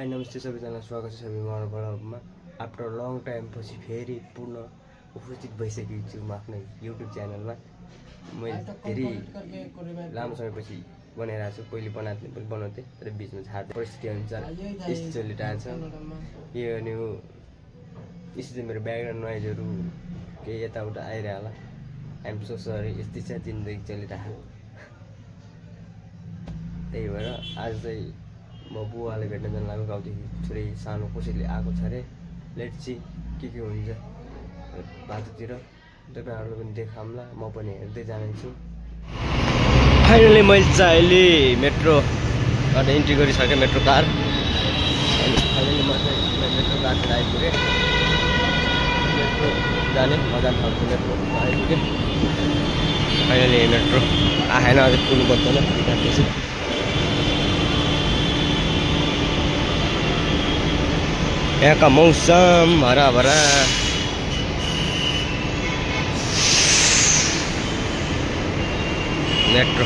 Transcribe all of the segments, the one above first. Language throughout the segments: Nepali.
हाई नमस्ते सबैजना, स्वागत छ सबै मरबडमा। आफ्टर लङ टाइम पछि फेरि पुनः उपस्थित भइसकेको छु म आफ्नो युट्युब च्यानलमा। मैले धेरै लामो समयपछि बनाइरहेको छु। पहिले बनाउँथेँ तर बिचमा छाड्दै परिस्थिति अनुसार यस्तो चलिरहेको छ। यो अनि यस्तो चाहिँ मेरो ब्याकग्राउन्ड नोइजहरू केही यताउता आइरह होला। आइएम सो सरी, यस्तै छ जिन्दगी चलिरहेको। त्यही भएर आज चाहिँ म बुवाले भेट्न जान लाग्यो गाउँदेखि। छोरी सानो कसैले आएको छ अरे। लेट्स सी के हुन्छ बाटोतिर। तपाईँहरूलाई पनि देखाउँला, म पनि हेर्दै जानेछु। फाइनली मैले चाहिँ अहिले मेट्रोबाट इन्ट्री गरिसकेँ, मेट्रो कार। अनि फाइनली म चाहिँ मेट्रो कारतिर आइपुगेँ। मेट्रो जाने मजा ठाउँको मेट्रो आइपुगेँ। फाइनली मेट्रो आएन, अझै पुग्नु पर्दैन। यहाँ का मौसम हरा भरा। मेट्रो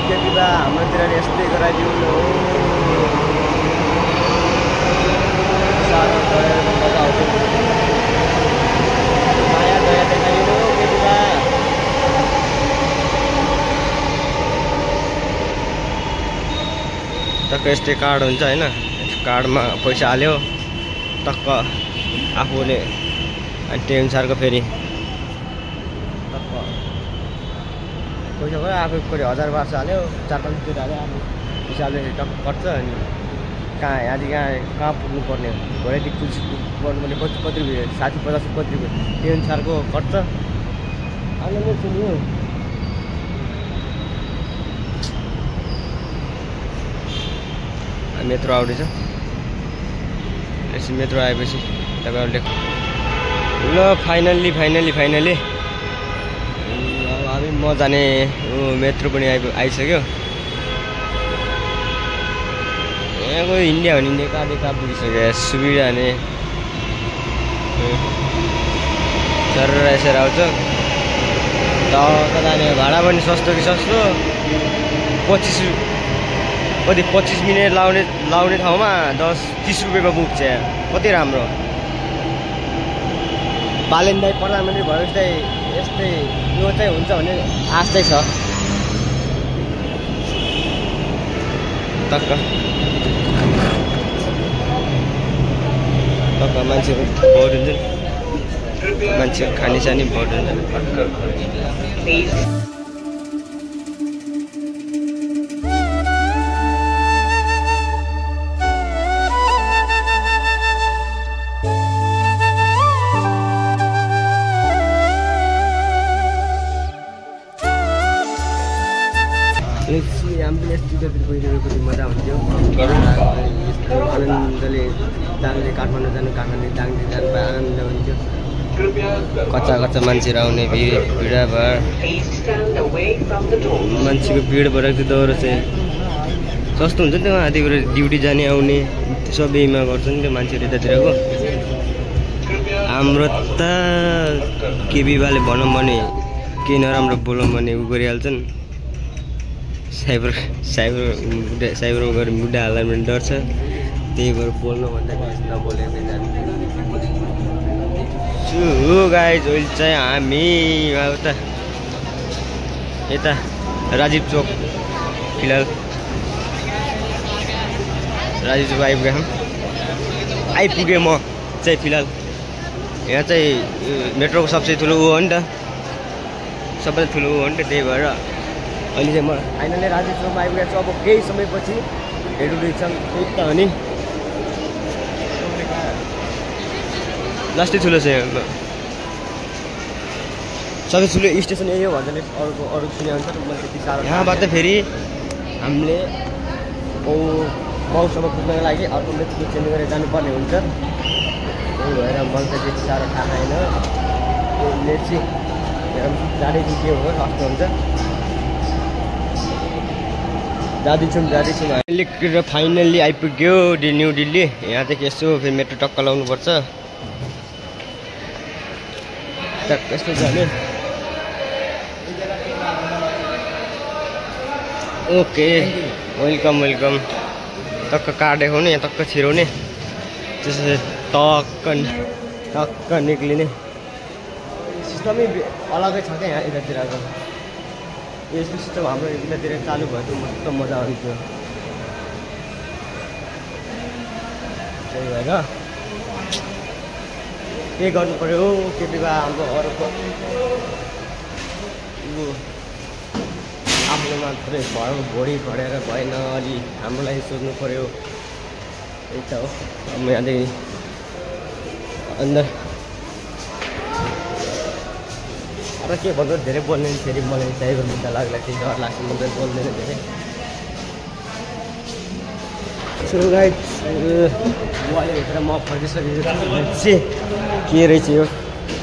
केटी बा हाम्रोतिर यस्तै गराइदिनु हो। माया दया देखाइदिनु केटी बा। टक्क यस्तै कार्ड हुन्छ होइन, कार्डमा पैसा हाल्यो टक्क आफूले, अनि त्यही अनुसारको फेरि टक्क पैसा भयो। आफू कति 1000-1200 हाल्यो, 4-5 हाल्यो, आफ्नो हिसाबले टक्क कट्छ। अनि कहाँ पुग्नु पर्ने हो, भोलिदेखि पुलिस गर्नुपर्ने कति रुपियाँ, 60-50 कति रुपियाँ, त्यही अनुसारको कट्छ। आनन्द सुन्यो। मेट्रो आउँदैछ। यसो मेट्रो आएपछि तपाईँहरूले ल फाइनल्ली अब हामी म जाने मेट्रो पनि आइसक्यो। यहाँको इन्डिया भने इन्डिया कहाँ पुगिसक्यो। सुविधा नि सर यसरी आउँछ। जाने भाडा पनि सस्तो कि सस्तो, 25 मिनट लाउने ठाउँमा 10-30 रुपियाँमा पुग्छ। कति राम्रो। बालेन दाई प्रधानमन्त्री भएपछि चाहिँ यस्तै यो चाहिँ हुन्छ भन्ने आश चाहिँ छ। टक्क मान्छेको भोट हुन्छ, मान्छेको खानेसानी भोट हुन्छ। एम्बुलेन्सतिर गइरहेको मजा हुन्थ्यो। आनन्दले दाङले काठमाडौँ जानु, काठमाडौँ दाङले जानु आनन्द हुन्थ्यो। कच्चा मान्छेहरू आउने भिडभाड, मान्छेको भिड भइरहेको दौरो चाहिँ सस्तो हुन्छ नि त। आधी बेला ड्युटी जाने आउने सबैमा गर्छ नि त्यो मान्छेहरू यतातिरको। हाम्रो त केबीबाले भनौँ भने केही नराम्रो बोलौँ भने उ गरिहाल्छन्। साइबरमा गएर मुद्दा हाल्दा पनि डर छ। त्यही भएर बोल्नु भन्दा नबोलेर जान्छु हो गाइज। अहिले चाहिँ हामी यता राजीव चोक, फिलहाल राजीव चोक आइपुगेँ म चाहिँ फिलहाल। यहाँ चाहिँ मेट्रोको सबसे ठुलो ऊ हो नि त, सबैले ठुलो ऊ हो नि त। त्यही भएर अहिले चाहिँ म फाइनली राजीव चोकमा आइपुगेको छु। अब केही समयपछि हेर्दैछन् त्यही त हो नि, लास्टै ठुलो छ। सबै ठुलो स्टेसन यही हो भन्छ अरू सुने अनुसार। मैले त्यति साह्रो यहाँबाट फेरि हामीले मौसममा पुग्नको लागि अर्को मेट्रो चेन्ज गरेर जानुपर्ने हुन्छ। त्यही भएर मलाई चाहिँ त्यति साह्रो थाहा छैन। लेट्स जाँदैछु के हो कस्तो हुन्छ। जाँदैछौँ फाइनल्ली आइपुग्यो न्यू दिल्ली। यहाँ चाहिँ यसो फेरि मेट्रो टक्क लाउनुपर्छ। यस्तो जाने ओके वेलकम वेलकम टक्क कार्ड देखाउने यहाँ टक्क छिराउने त्यसपछि टक्क निक्लिने सिस्टमै अलगै छ क्या यहाँ यतातिरको यस्तो सिस्टम हाम्रो यतातिर चालु भयो त मस्त मजा आउँथ्यो त्यही भएर के गर्नु पर्यो केटीको हाम्रो अरूको आफ्नो मात्रै भोडी खडेर भएन अलि हाम्रो लागि सोच्नु पर्यो त्यही त हो म यहाँदेखि अन्त अब के भन्नु धेरै बोल्ने फेरि मलाई चाहिएको मुद्दा लाग्ला त्यही डर लाग्छ म त बोल्दैन धेरै बुवाले भित्र म फर्किसकेपछि के रहेछ यो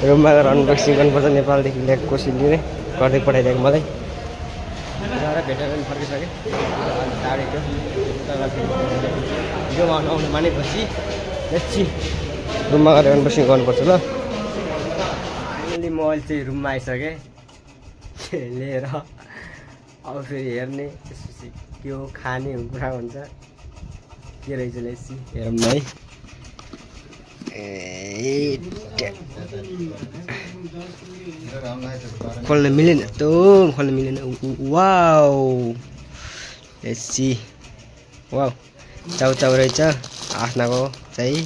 रुममा गएर अनबक्सिङ गर्नुपर्छ नेपालदेखि ल्याएको कोसिसले गर्दै पठाइदिएको मलाई भेटेर पनि फर्किसकेँ टाढेको योमा आउनु मानेपछि एकछि रुममा गएर अनबक्सिङ गर्नुपर्छ ल अहिले म अहिले चाहिँ रुममा आइसकेँ लिएर अब फेरि हेर्ने त्यसपछि के हो खाने कुरा हुन्छ के रहेछ लेसी हेरौँ न है खोल्न मिलेन त खोल्न मिलेन वाउ लेसी वाउ चाउ रहेछ आफ्नाको चाहिँ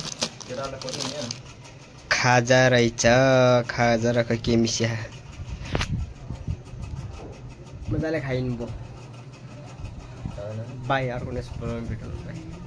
खाजा रहेछ खाजा र के मिसिया मजाले खाइनु भयो बाई अर्को नेक्स्ट प्रोग्राम भेटौँ बाई